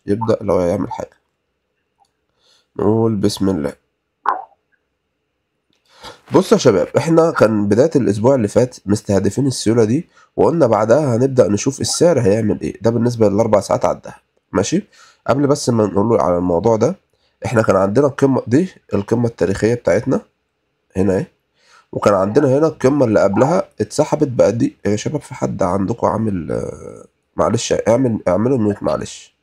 يبدا لو هيعمل حاجة. نقول بسم الله. بصوا يا شباب، احنا كان بداية الاسبوع اللي فات مستهدفين السيولة دي، وقلنا بعدها هنبدا نشوف السعر هيعمل ايه. ده بالنسبة للاربع ساعات على الدهب، ماشي. قبل بس ما نقول على الموضوع ده، احنا كان عندنا القمه دي، القمه التاريخية بتاعتنا هنا اهي، وكان عندنا هنا القمه اللي قبلها اتسحبت بقى دي. يا شباب في حد عندكم عامل، معلش اعملوا mute، معلش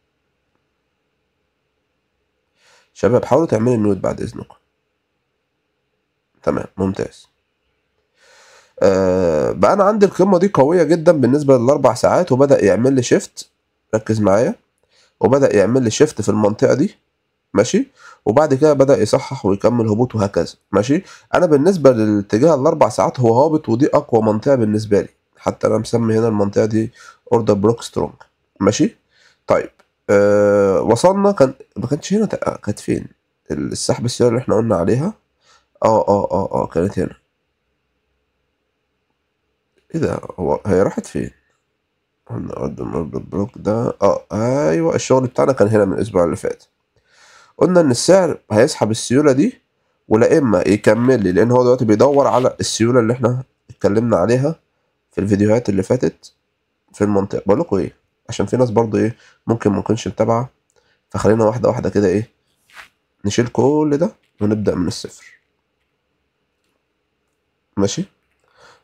شباب حاولوا تعملوا mute بعد اذنكم. تمام، ممتاز. بقى انا عندي القمه دي قوية جدا بالنسبة للاربع ساعات، وبدا يعمل لي shift، ركز معايا، وبدا يعمل لي shift في المنطقة دي، ماشي. وبعد كده بدا يصحح ويكمل هبوط وهكذا، ماشي. انا بالنسبة للاتجاه الاربع ساعات هو هابط، ودي اقوى منطقة بالنسبة لي، حتى انا مسمي هنا المنطقة دي order block strong، ماشي. طيب وصلنا، كان ما كانتش هنا، كانت فين السحب السيولة اللي احنا قلنا عليها؟ كانت هنا. ايه ده، هو هي راحت فين؟ قلنا order block ده، ايوه الشغل بتاعنا كان هنا من الاسبوع اللي فات. قلنا ان السعر هيسحب السيولة دي، ولا اما يكمل لي، لان هو دلوقتي بيدور على السيولة اللي احنا اتكلمنا عليها في الفيديوهات اللي فاتت في المنطقة. بقول لكم ايه، عشان في ناس برضو ايه ممكن ما تكونش متابعه، فخلينا واحدة واحدة كده ايه نشيل كل ده ونبدا من الصفر، ماشي.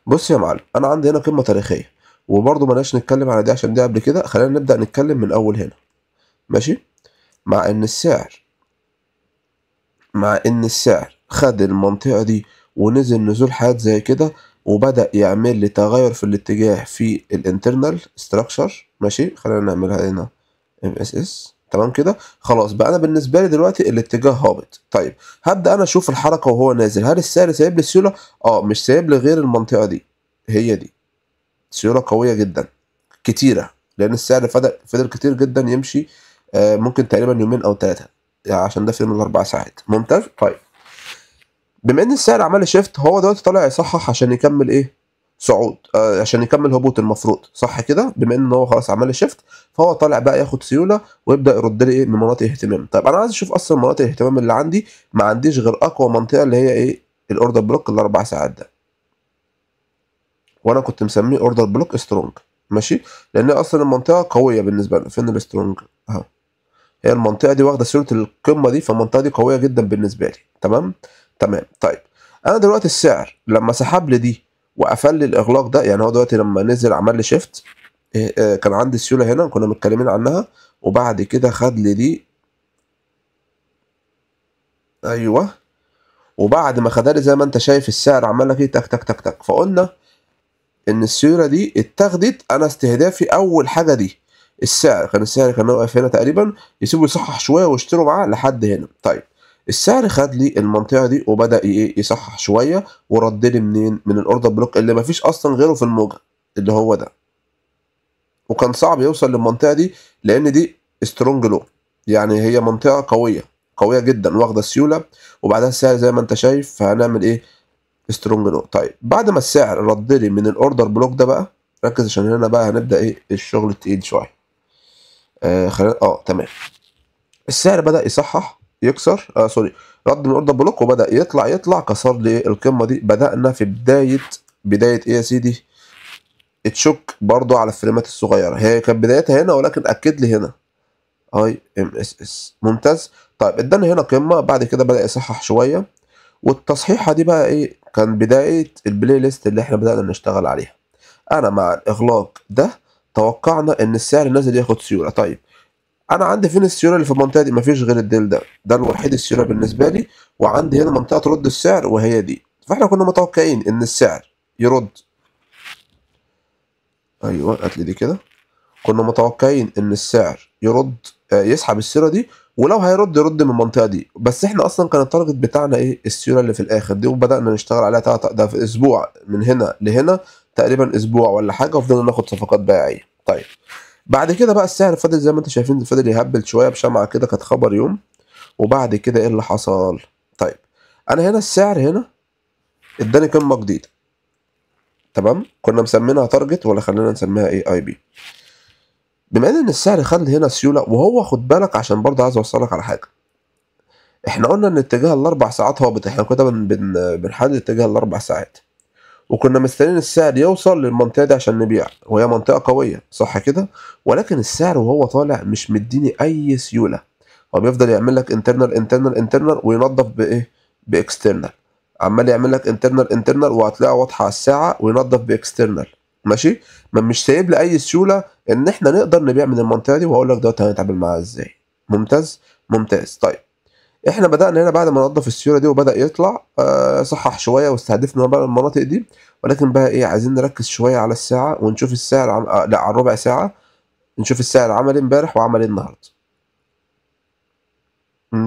بص يا معلم، انا عندي هنا قمة تاريخية، وبرضو بلاش نتكلم على دي عشان دي قبل كده، خلينا نبدا نتكلم من اول هنا، ماشي. مع ان السعر خد المنطقة دي ونزل نزول حاد زي كده، وبدا يعمل لي تغير في الاتجاه في ال internal structure، ماشي. خلينا نعملها هنا MSS، تمام كده. خلاص بقى انا بالنسبة لي دلوقتي الاتجاه هابط. طيب هبدا انا اشوف الحركة وهو نازل، هل السعر سايب لي سيولة؟ مش سايب لي غير المنطقة دي، هي دي سيولة قوية جدا كتيرة، لان السعر فضل كتير جدا يمشي، ممكن تقريبا يومين او 3، يعني عشان ده في من الاربع ساعات. ممتاز. طيب بما ان السعر عمل shift، هو دلوقتي طالع يصحح عشان يكمل ايه؟ صعود، عشان يكمل هبوط المفروض، صح كده؟ بما ان هو خلاص عمل shift، فهو طالع بقى ياخد سيولة ويبدا يرد لي ايه من مناطق اهتمام. طيب انا عايز اشوف اصلا مناطق الاهتمام اللي عندي، ما عنديش غير اقوى منطقة اللي هي ايه؟ ال order block الاربع ساعات ده، وانا كنت مسميه order block strong، ماشي، لان اصلا المنطقة قوية بالنسبة لنا. فين ال strong؟ اهو، هي المنطقة دي واخده سيولة القمه دي، فالمنطقه دي قوية جدا بالنسبة لي. تمام تمام. طيب انا دلوقتي السعر لما سحب لي دي وقفل لي الاغلاق ده، يعني هو دلوقتي لما نزل عمل لي shift، كان عندي السيولة هنا كنا متكلمين عنها، وبعد كده خد لي دي، ايوه، وبعد ما خدها لي زي ما انت شايف السعر عمل لك ايه؟ تك تك تك تك. فقلنا ان السيولة دي اتاخدت. انا استهدافي اول حاجة دي السعر، كان السعر كان واقف هنا تقريبا، يسيبه يصحح شوية ويشتروا معاه لحد هنا. طيب السعر خد لي المنطقة دي وبدا ايه؟ يصحح شوية، ورد لي منين؟ من ال order block اللي مفيش اصلا غيره في الموجه اللي هو ده، وكان صعب يوصل للمنطقة دي لان دي strong low، يعني هي منطقة قوية قوية جدا واخده سيولة، وبعدها السعر زي ما انت شايف. فهنعمل ايه؟ strong low. طيب بعد ما السعر رد لي من ال order block ده بقى، ركز عشان هنا بقى هنبدا ايه؟ الشغل التقيل شوية. خلينا تمام. السعر بدا يصحح، يكسر، sorry، رد من order block وبدا يطلع، كسر لي القمه دي. بدانا في بداية ايه يا سيدي؟ CHoCH برضو على الفريمات الصغيرة، هي كانت بدايتها هنا ولكن اكد لي هنا IMSS. ممتاز. طيب ادانا هنا قمة، بعد كده بدا يصحح شوية، والتصحيحه دي بقى ايه؟ كان بداية ال playlist اللي احنا بدانا نشتغل عليها. انا مع الاغلاق ده توقعنا ان السعر نازل ياخد سيولة. طيب انا عندي فين السيولة اللي في المنطقة دي؟ مفيش غير الديل ده، ده الوحيد السيولة بالنسبة لي، وعندي هنا منطقة ترد السعر وهي دي. فاحنا كنا متوقعين ان السعر يرد، ايوه هات لي دي كده، كنا متوقعين ان السعر يرد، يسحب السيولة دي، ولو هيرد يرد من المنطقة دي. بس احنا اصلا كان ال target بتاعنا ايه؟ السيولة اللي في الاخر دي، وبدانا نشتغل عليها ده في اسبوع، من هنا لهنا تقريبا اسبوع ولا حاجة، وفضلنا ناخد صفقات بيعيه. طيب بعد كده بقى السعر فضل زي ما انتم شايفين، فضل يهبل شوية بشمعه كده، كانت خبر يوم. وبعد كده ايه اللي حصل؟ طيب انا هنا السعر هنا اداني قمة جديدة، تمام، كنا مسمينها target ولا خلينا نسميها ايه؟ IB. بما ان السعر خد هنا سيولة، وهو خد بالك عشان برضه عايز اوصلك على حاجة، احنا قلنا ان اتجاه الاربع ساعات هابط، احنا كده بنحدد اتجاه الاربع ساعات، وكنا مستنيين السعر يوصل للمنطقة دي عشان نبيع، وهي منطقة قوية صح كده. ولكن السعر وهو طالع مش مديني اي سيولة، هو بيفضل يعمل لك internal internal internal وينظف بايه؟ ب external، عمال يعمل لك internal internal وهتلاقيها واضحة على الساعة، وينظف ب external ماشي، ما مش سايب لي اي سيولة ان احنا نقدر نبيع من المنطقة دي. وهقول لك دلوقتي هنتعامل معاها ازاي. ممتاز ممتاز. طيب احنا بدأنا هنا بعد ما نظف السيولة دي وبدأ يطلع، صحح شوية واستهدفنا بقى المناطق دي، ولكن بقى ايه، عايزين نركز شوية على الساعة ونشوف السعر لا على الربع ساعة، نشوف السعر عمل ايه امبارح وعمل ايه النهارده.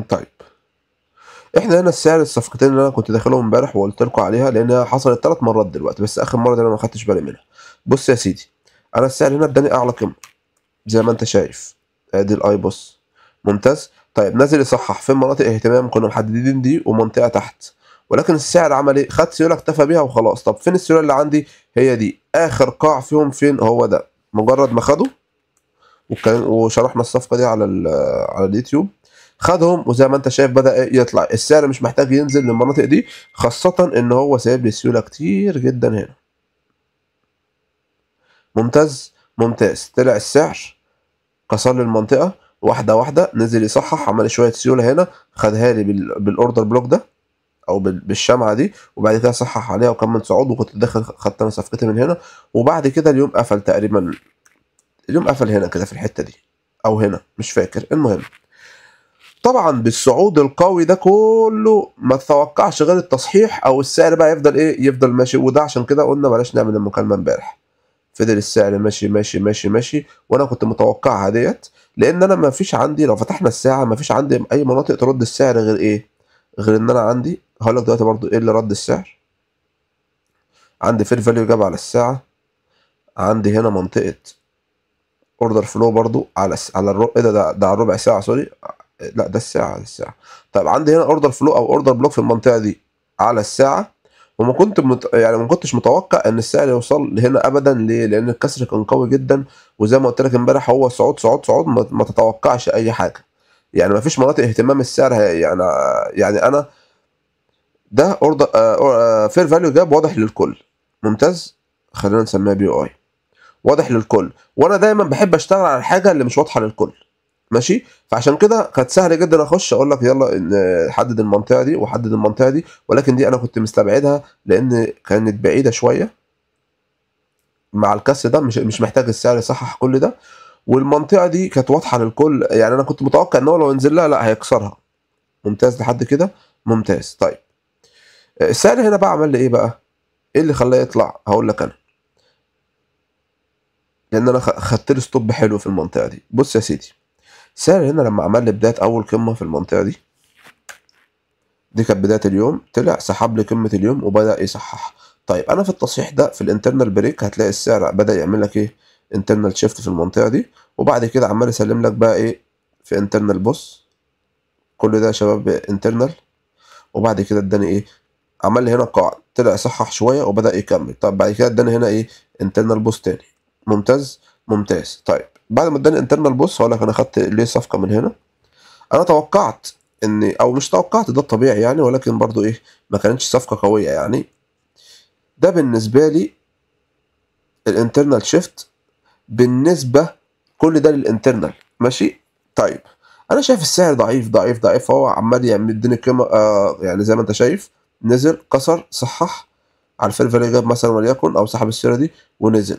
طيب احنا هنا السعر الصفقتين اللي انا كنت داخلهم امبارح وقلت لكم عليها، لانها حصلت 3 مرات دلوقتي، بس اخر مرة دي انا ما خدتش بالي منها. بص يا سيدي، انا السعر هنا اداني اعلى قيمة زي ما انت شايف، ادي الاي بص ممتاز. طيب نازل يصحح في مناطق اهتمام كنا محددين دي ومنطقة تحت، ولكن السعر عمل ايه؟ خد سيولة اكتفى بيها وخلاص. طب فين السيولة اللي عندي؟ هي دي اخر قاع فيهم، فين هو ده؟ مجرد ما خده وشرحنا الصفقة دي على على اليوتيوب، خدهم وزي ما انت شايف بدأ يطلع السعر، مش محتاج ينزل للمناطق دي، خاصة ان هو سايب لي سيولة كتير جدا هنا. ممتاز ممتاز. طلع السعر كسر لي المنطقة واحدة واحدة، نزل يصحح، عمل شوية سيولة هنا، خدها لي بال order block ده او بالشمعة دي، وبعد كده صحح عليها وكمل صعود، وكنت داخل خدت انا صفقتي من هنا. وبعد كده اليوم قفل تقريبا، اليوم قفل هنا كده في الحتة دي او هنا مش فاكر. المهم طبعا بالصعود القوي ده كله ما تتوقعش غير التصحيح، او السعر بقى يفضل ايه، يفضل ماشي. وده عشان كده قلنا بلاش نعمل المكالمة امبارح، فضل السعر ماشي ماشي ماشي ماشي، وانا كنت متوقعها ديت، لان انا ما فيش عندي، لو فتحنا الساعة ما فيش عندي اي مناطق ترد السعر غير ايه، غير ان انا عندي، هقول لك دلوقتي برضو ايه اللي رد السعر. عندي fair value gap على الساعة، عندي هنا منطقة order flow برضو على الربع، ايه ده على الربع ساعة sorry، لا ده الساعة، ده الساعة. طيب عندي هنا order flow او order block في المنطقة دي على الساعة، وما كنت يعني ما كنتش متوقع ان السعر يوصل لهنا ابدا. ليه؟ لان الكسر كان قوي جدا، وزي ما قلت لك امبارح هو صعود صعود صعود، ما تتوقعش اي حاجة، يعني ما فيش مناطق اهتمام السعر يعني انا ده order fair value gap واضح للكل. ممتاز، خلينا نسميها POI، واضح للكل، وانا دايما بحب اشتغل على الحاجة اللي مش واضحة للكل ماشي. فعشان كده كانت سهل جدا اخش اقول لك يلا حدد المنطقة دي وحدد المنطقة دي، ولكن دي انا كنت مستبعدها لان كانت بعيدة شوية مع الكسر ده، مش محتاج السعر يصحح كل ده، والمنطقة دي كانت واضحة للكل، يعني انا كنت متوقع ان هو لو نزل لها لا هيكسرها. ممتاز لحد كده ممتاز. طيب السعر هنا بقى عمل لي ايه بقى؟ ايه اللي خلاه يطلع؟ هقول لك انا، لان انا خدت لي stop حلو في المنطقة دي. بص يا سيدي، السعر هنا لما عمل لي بداية أول قمة في المنطقة دي، دي كانت بداية اليوم، طلع سحب لي قمة اليوم وبدأ يصحح. طيب أنا في التصحيح ده في ال internal break هتلاقي السعر بدأ يعمل لك إيه؟ internal shift في المنطقة دي، وبعد كده عمال يسلم لك بقى إيه؟ في internal. بص كل ده يا شباب internal، وبعد كده اداني إيه؟ عمل لي هنا قاع، طلع صحح شوية وبدأ يكمل. طب بعد كده اداني هنا إيه؟ internal BOS تاني. ممتاز ممتاز. طيب بعد ما اداني internal BOS هقول لك انا خدت ليه صفقة من هنا. انا توقعت ان، او مش توقعت، ده الطبيعي يعني، ولكن برضو ايه، ما كانتش صفقة قوية يعني. ده بالنسبة لي ال internal shift، بالنسبة كل ده لل internal ماشي. طيب انا شايف السعر ضعيف ضعيف ضعيف، هو عمال يعمل يديني قيمة، يعني زي ما انت شايف نزل كسر صحح على ال fair value gap مثلا وليكن، او سحب السيرة دي ونزل.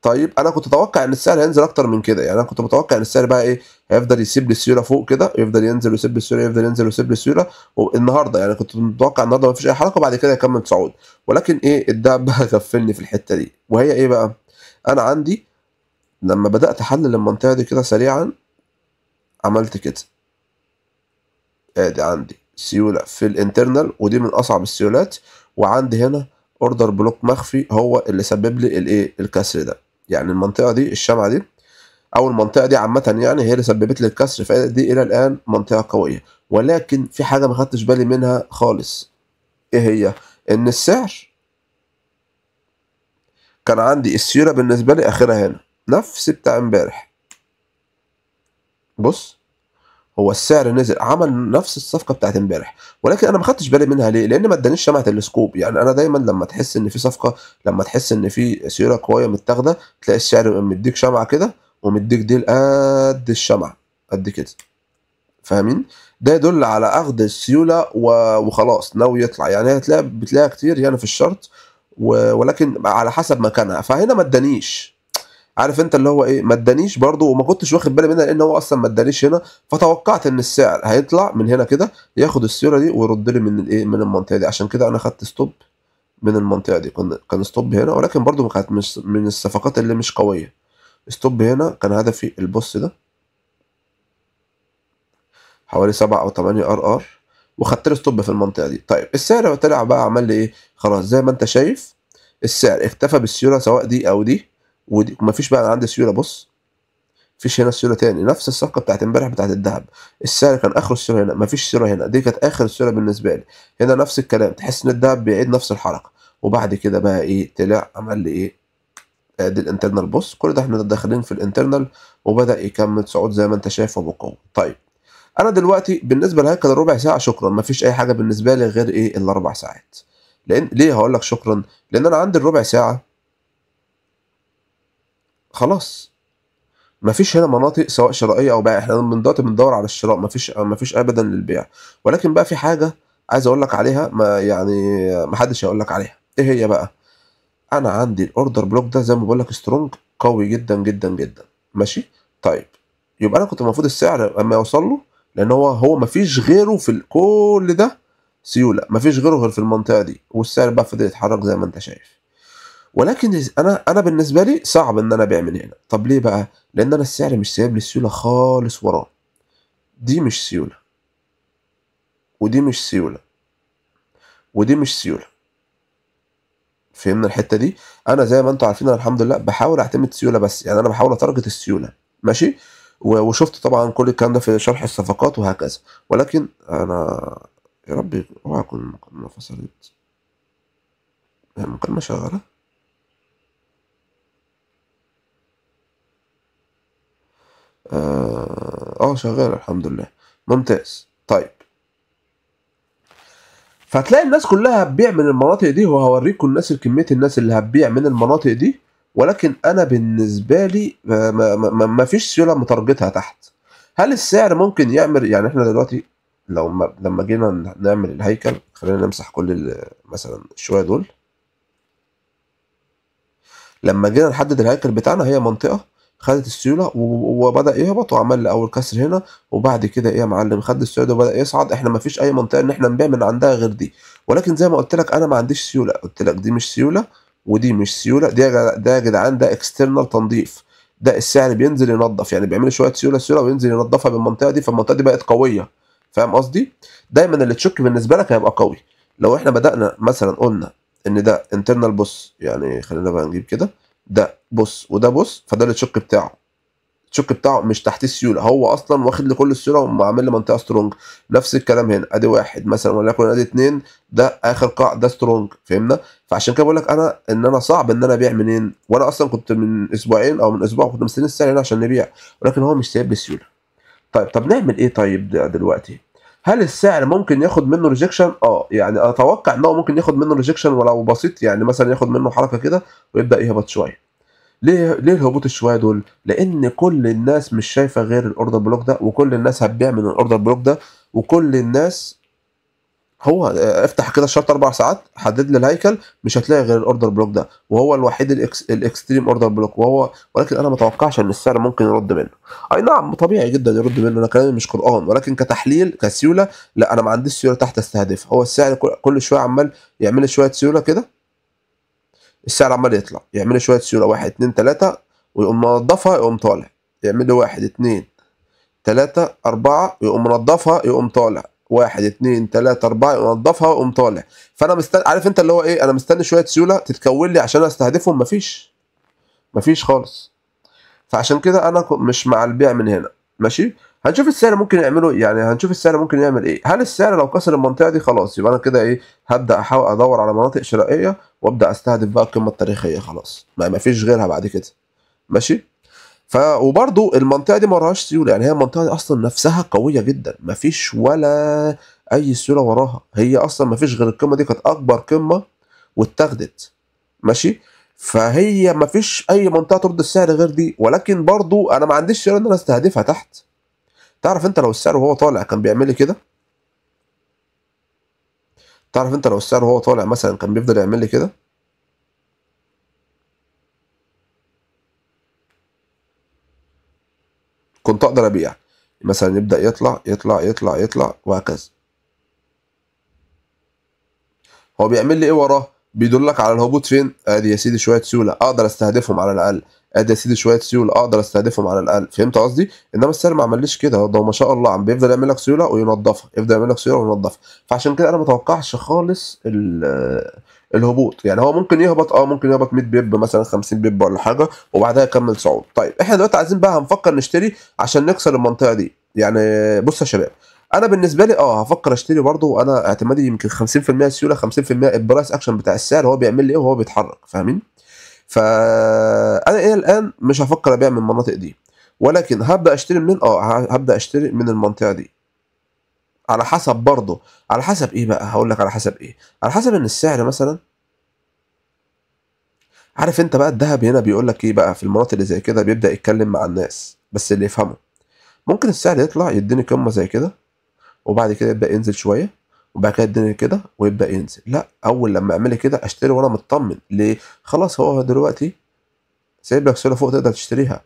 طيب انا كنت اتوقع ان السعر هينزل اكتر من كده، يعني انا كنت متوقع ان السعر بقى ايه، هيفضل يسيب لي السيولة فوق كده، يفضل ينزل ويسيب لي السيولة، يفضل ينزل ويسيب لي السيولة. والنهارده يعني كنت متوقع النهارده مفيش اي حركة وبعد كده يكمل صعود، ولكن ايه، الدهب بقى غفلني في الحتة دي. وهي ايه بقى؟ انا عندي لما بدات احلل المنطقة دي كده سريعا، عملت كده، ادي عندي سيولة في ال internal، ودي من اصعب السيولات، وعندي هنا order block مخفي هو اللي سبب لي الايه، الكسر ده. يعني المنطقة دي، الشمعة دي او المنطقة دي عامة يعني هي اللي سببت لي الكسر، فدي الى الان منطقة قوية. ولكن في حاجة ما خدتش بالي منها خالص، ايه هي؟ ان السعر كان عندي السيولة بالنسبة لي اخرها هنا، نفس بتاع امبارح. بص هو السعر نزل عمل نفس الصفقة بتاعت امبارح، ولكن انا ما خدتش بالي منها. ليه؟ لان ما ادانيش شمعة ال scope. يعني انا دايما لما تحس ان في صفقة، لما تحس ان في سيولة قوية متاخده، تلاقي السعر مديك شمعة كده ومديك ديل قد الشمعة قد كده، فاهمين؟ ده يدل على اخذ السيولة وخلاص ناوي يطلع. يعني هتلاقي بتلاقيها كتير يعني في ال chart، ولكن على حسب مكانها. فهنا ما ادانيش، عارف انت اللي هو ايه، ما ادانيش برضو، وما كنتش واخد بالي منها لان هو اصلا ما ادانيش هنا. فتوقعت ان السعر هيطلع من هنا كده ياخد السيولة دي ويرد لي من الايه، من المنطقة دي. عشان كده انا خدت stop من المنطقة دي، كان stop هنا، ولكن برضو كانت مش من الصفقات اللي مش قوية. stop هنا كان هدفي ال BOS ده حوالي 7 أو 8 RR، وخدت له stop في المنطقة دي. طيب السعر طلع بقى عمل لي ايه؟ خلاص زي ما انت شايف السعر اكتفى بالسيوله سواء دي او دي ودي، مفيش بقى عندي سيولة. بص مفيش هنا سيولة تاني، نفس الصفقة بتاعت امبارح بتاعت الذهب، السعر كان اخر السيولة هنا، مفيش سيولة هنا، دي كانت اخر السيولة بالنسبة لي. هنا نفس الكلام، تحس ان الذهب بيعيد نفس الحركة. وبعد كده بقى ايه، طلع عمل لي ايه، ادي ال internal. بص كل ده احنا داخلين في ال internal، وبدا يكمل صعود زي ما انت شايف وبقوة. طيب انا دلوقتي بالنسبة لهيكل الربع ساعة شكرا، مفيش اي حاجة بالنسبة لي غير ايه، الاربع ساعات. لان ليه هقول لك شكرا؟ لان انا عندي الربع ساعة خلاص مفيش هنا مناطق سواء شرائية او بيع، احنا من دلوقتي بندور على الشراء، مفيش ابدا للبيع. ولكن بقى في حاجة عايز اقول لك عليها، ما يعني ما حدش هيقول لك عليها. ايه هي بقى؟ انا عندي ال order block ده زي ما بقول لك strong قوي جدا جدا جدا، ماشي؟ طيب يبقى انا كنت المفروض السعر اما يوصل له، لان هو مفيش غيره في كل ده سيولة، مفيش غيره غير في المنطقة دي، والسعر بقى فضل يتحرك زي ما انت شايف. ولكن انا بالنسبة لي صعب ان انا ابيع من هنا. طب ليه بقى؟ لان انا السعر مش سايب لي السيولة خالص وراه. دي مش سيولة، ودي مش سيولة، ودي مش سيولة. فهمنا الحتة دي؟ انا زي ما انتم عارفين انا الحمد لله بحاول اعتمد سيولة بس، يعني انا بحاول ا target السيولة، ماشي؟ وشفت طبعا كل الكلام ده في شرح الصفقات وهكذا. ولكن انا يا ربي اوعى اكون المكالمة فصلت، المكالمة شغالة. شغالة الحمد لله، ممتاز. طيب فهتلاقي الناس كلها هتبيع من المناطق دي، وهوريكم الناس كمية الناس اللي هتبيع من المناطق دي. ولكن انا بالنسبة لي ما فيش سيولة مترجتها تحت. هل السعر ممكن يعمل، يعني احنا دلوقتي لو ما لما جينا نعمل الهيكل، خلينا نمسح كل مثلا شوية دول. لما جينا نحدد الهيكل بتاعنا، هي منطقة خدت السيولة وبدا يهبط وعمل لي اول كسر هنا، وبعد كده ايه يا معلم، خد السيولة وبدا يصعد. احنا ما فيش اي منطقة ان احنا نبيع من عندها غير دي. ولكن زي ما قلت لك انا ما عنديش سيولة، قلت لك دي مش سيولة ودي مش سيولة، دي ده يا جدعان ده external تنظيف، ده السعر بينزل ينظف، يعني بيعمل شوية سيولة سيولة وينزل ينظفها بالمنطقة دي، فالمنطقه دي بقت قوية. فاهم قصدي؟ دايما اللي تشك بالنسبة لك هيبقى قوي. لو احنا بدانا مثلا قلنا ان ده internal BOS، يعني خلينا بقى نجيب كده ده BOS وده BOS، فده ال CHoCH بتاعه، ال CHoCH بتاعه مش تحت السيولة، هو اصلا واخد لكل السيولة وعامل لي منطقة strong. نفس الكلام هنا، ادي واحد مثلا وليكن ادي اتنين، ده اخر قاع ده strong. فهمنا؟ فعشان كده بقول لك انا ان انا صعب ان انا ابيع منين، وانا اصلا كنت من اسبوعين او من اسبوع كنت مستني السعر هنا عشان نبيع، ولكن هو مش سايب لي السيولة. طيب طب نعمل ايه طيب دلوقتي؟ هل السعر ممكن ياخد منه rejection؟ يعني اتوقع ان هو ممكن ياخد منه rejection ولو بسيط، يعني مثلا ياخد منه حركة كده ويبدا يهبط شوية. ليه الهبوط الشويه دول؟ لان كل الناس مش شايفه غير ال order block ده، وكل الناس هتبيع من ال order block ده، وكل الناس هو افتح كده ال chart 4 ساعات حدد لي الهيكل، مش هتلاقي غير ال order block ده، وهو الوحيد ال extreme order block، وهو ولكن انا ما اتوقعش ان السعر ممكن يرد منه. اي نعم طبيعي جدا يرد منه، انا كلامي مش قران، ولكن كتحليل كسيوله لا، انا ما عنديش سيولة تحت استهدفها. هو السعر كل شوية عمال يعمل لي شوية سيولة كده، السعر عمال يطلع يعمل لي شوية سيولة 1 2 3 ويقوم منضفها يقوم طالع، يعمل لي 1 2 3 4 يقوم منضفها يقوم طالع، 1 2 3 4 ينضفها ويقوم طالع. فانا مستني، عارف انت اللي هو ايه، انا مستني شوية سيولة تتكون لي عشان استهدفهم، مفيش خالص. فعشان كده انا مش مع البيع من هنا، ماشي؟ هنشوف السعر ممكن يعمله، يعني هنشوف السعر ممكن يعمل ايه. هل السعر لو كسر المنطقة دي خلاص يبقى انا كده ايه، هبدا احاول ادور على مناطق شرائية وابدا استهدف بقى القمه التاريخية، خلاص ما فيش غيرها بعد كده، ماشي؟ وبرده المنطقة دي ما وراهاش سيولة، يعني هي المنطقة دي اصلا نفسها قوية جدا، ما فيش ولا اي سيولة وراها، هي اصلا ما فيش غير القمه دي كانت اكبر قمة واتاخدت، ماشي. فهي ما فيش اي منطقة ترد السعر غير دي، ولكن برضو انا ما عنديش سيولة ان انا استهدفها تحت. تعرف انت لو السعر وهو طالع كان بيعمل لي كده؟ تعرف انت لو السعر وهو طالع مثلا كان بيفضل يعمل لي كده؟ كنت اقدر ابيع مثلا، يبدا يطلع يطلع يطلع يطلع وهكذا. هو بيعمل لي ايه وراه؟ بيدلك على الهبوط فين؟ ادي يا سيدي شوية سيولة اقدر استهدفهم على الاقل، ادي يا سيدي شوية سيولة اقدر استهدفهم على الاقل. فهمت قصدي؟ انما السعر ما عمليش كده، ده ما شاء الله عم بيفضل يعمل لك سيولة وينظفها، يفضل يعمل لك سيولة وينظفها. فعشان كده انا ما اتوقعش خالص الهبوط، يعني هو ممكن يهبط، ممكن يهبط 100 pip مثلا، 50 pip ولا حاجة، وبعدها يكمل صعود. طيب احنا دلوقتي عايزين بقى هنفكر نشتري عشان نكسر المنطقة دي. يعني بص يا شباب، انا بالنسبة لي هفكر اشتري برضه، وانا اعتمادي يمكن 50% سيولة، 50% ال price action بتاع السعر، هو بيعمل لي ايه وهو بيتحرك، فاهمين؟ فانا الى الان مش هفكر ابيع من المناطق دي، ولكن هبدا اشتري من هبدا اشتري من المنطقة دي، على حسب برضه، على حسب ايه بقى؟ هقول لك على حسب ايه. على حسب ان السعر مثلا، عارف انت بقى الذهب هنا بيقول لك ايه بقى في المناطق اللي زي كده، بيبدا يتكلم مع الناس بس اللي يفهمه. ممكن السعر يطلع يديني قمة زي كده، وبعد كده يبدا ينزل شوية، وبعد كده يديني كده ويبدا ينزل. لا، اول لما اعمل كده اشتري وانا مطمن. ليه؟ خلاص هو دلوقتي سايب لك سيولة فوق تقدر تشتريها.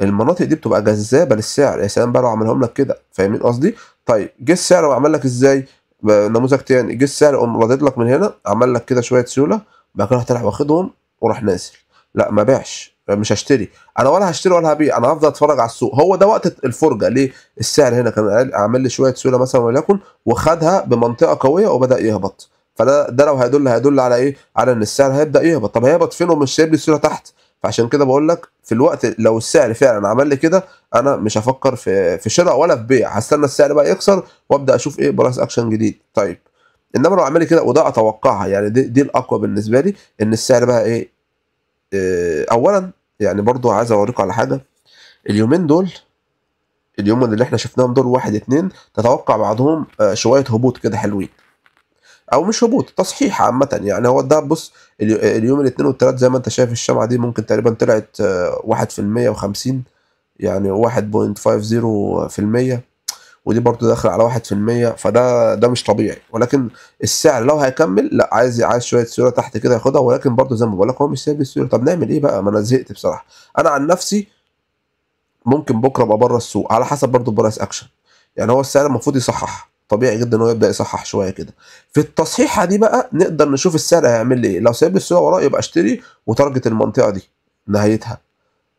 المناطق دي بتبقى جذابة للسعر، يا سلام بقى لو عملهم لك كده، فاهمين قصدي؟ طيب جه السعر وعمل لك ازاي؟ نموذج تاني، جه السعر قوم ردد لك من هنا، عمل لك كده شوية سيولة، بعد كده راح طالع واخدهم وراح نازل. لا ما باعش، مش هشتري انا، ولا هشتري ولا هبيع، انا هفضل اتفرج على السوق. هو ده وقت الفرجة. ليه؟ السعر هنا كان عامل لي شوية سيولة مثلا وليكن، وخدها بمنطقة قوية وبدا يهبط. فده لو هيدل على ايه؟ على ان السعر هيبدا يهبط. طب هيهبط فين ومش سايب لي السيولة تحت؟ فعشان كده بقول لك في الوقت لو السعر فعلا عمل لي كده، انا مش هفكر في شراء ولا في بيع، هستنى السعر بقى يكسر وابدا اشوف ايه price action جديد. طيب انما لو عمل لي كده، وده اتوقعها يعني، دي الاقوى بالنسبة لي، ان السعر بقى ايه؟ اولا يعني برضو عايز اوريكم على حاجة. اليومين دول، اليومين اللي احنا شفناهم دول 1 2، تتوقع بعضهم شوية هبوط كده حلوين، او مش هبوط، تصحيح عامة. يعني هو ده بص، اليوم الاثنين والثلاث زي ما انت شايف الشمعة دي ممكن تقريبا طلعت 1.50%، يعني 1.50%، ودي برضو داخل على 1%، فده مش طبيعي. ولكن السعر لو هيكمل، لا عايز شوية سيولة تحت كده ياخدها، ولكن برضو زي ما بقول لك هو مش سايب السيولة. طب نعمل ايه بقى؟ ما انا زهقت بصراحة. انا عن نفسي ممكن بكره ابقى بره السوق، على حسب برضو ال price action. يعني هو السعر المفروض يصحح، طبيعي جدا ان هو يبدا يصحح شوية كده. في التصحيحه دي بقى نقدر نشوف السعر هيعمل لي ايه. لو سايب لي السيولة وراه يبقى اشتري و target المنطقة دي نهايتها،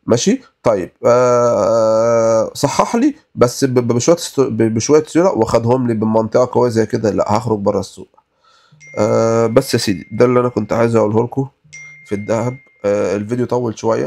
ماشي. طيب صحح لي بس بشوية سيولة وخدهم لي بمنطقة قوية زي كده، لا هخرج بره السوق. بس يا سيدي ده اللي انا كنت عايز اقوله لكم في الذهب. الفيديو طول شوية.